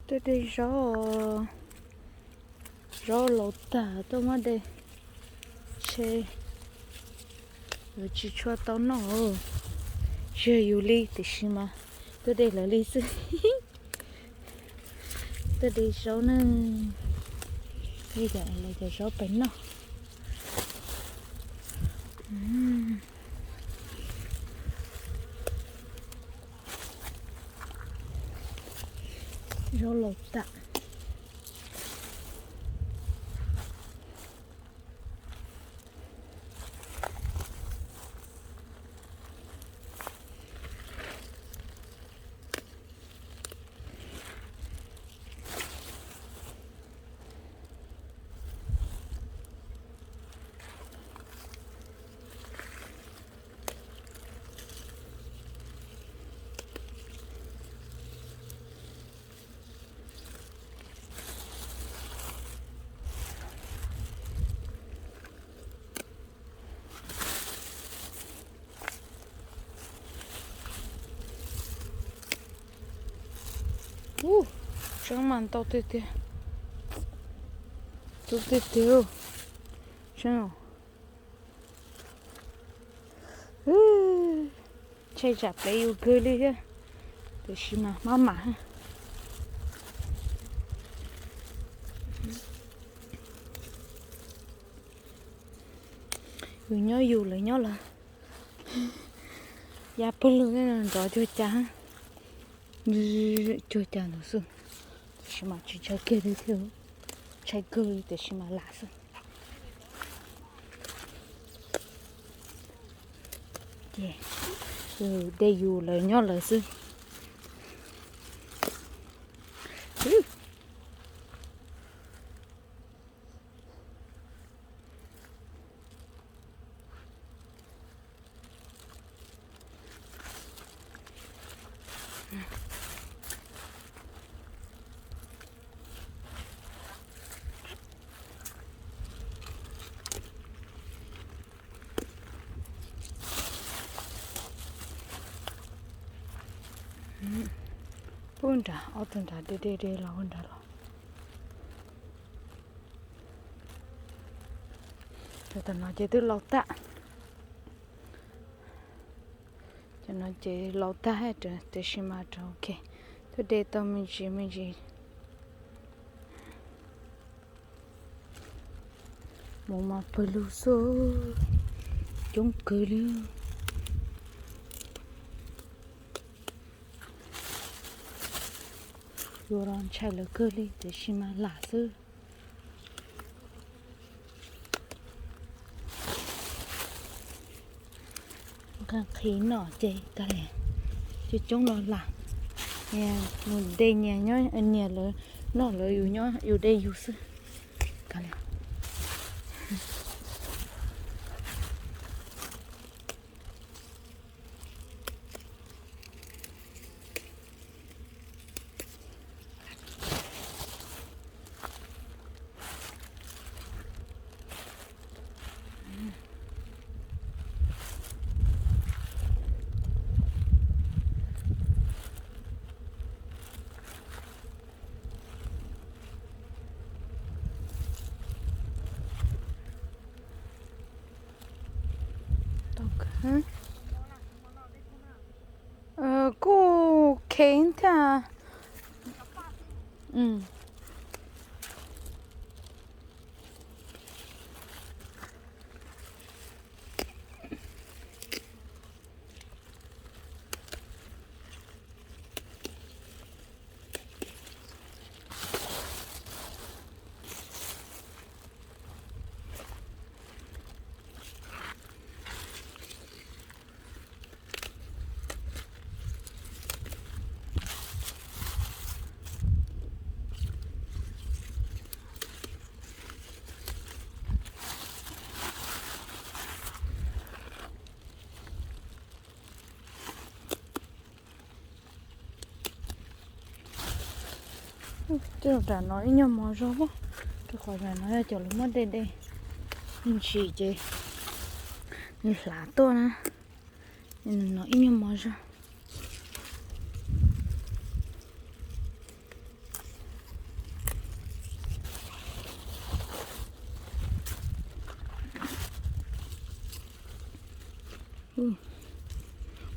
Tuaj de zaub, zaub laus tag tuaj muab de, ntshe yuav tsis tshua tau noj. Tsis yog yus li tiam sis mas tuaj de lawv li xwb. Tuaj de zaub na, de lawv cov zaub pem noj. Zaub laus tag. Ub, tseeb mas ntau tiag tiag. Ntau tiag tiag. Tseeb. Ntshai tsam plev yus kawg li thiab, tiam sis mas maj mam. Yus nyob yus, lawv nyob lawv. Ya pawg lug nrov cuag cas, cuag cas ntawd xwb. Tiam sis mas tsis ntshai kiag li thiab, ntshai kawg li tiam sis mas lam xwb. Ces de yus, lawv nyob lawv xwb. Pub nrad, ob tug nrad de de de los ua nrad los. Tam no ces twb laus tag. Tam no ces laus tag, tiam sis mas rau ok, twb de tau me ntsis me ntsis. Mus mas pawg lug xwb, coob kawg li. Yus los ntshai lawv kawg li tiam sis mas lam xwb. Nqhis noj ces tag li, coob coob los lam. Mus de nyias nyob nyias lawv noj lawv, yus nyob yus de yus xwb. Tag li. Kuj kheev thiab. Tej zaum nram no ib nyuag mos zog, rau qhov nram no yog cov lawv muab de de me ntsis ces nws hlav tuaj na. No ib nyuag mos zog.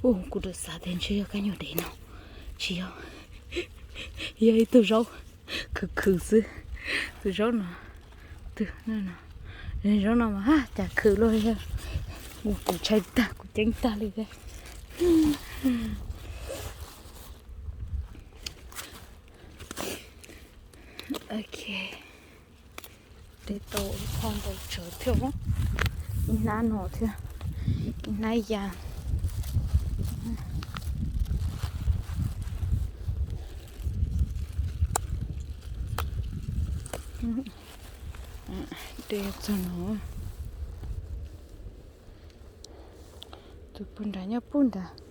Ua kuv rov xav tias ntshe yog kab nyuag dev no, tsis yog, yog ib tug zaub khwv khwv xwb. Tus zaub no, tus, zaub no mas cas khwv luaj li, kuv ntshai tag kuv ceeb tag li thiab. Ok, de tau ib qho ntau tsawv thiab, ib hnab no thiab, ib hnab ya. De txog no, tus puag nrad nyob puag nrad.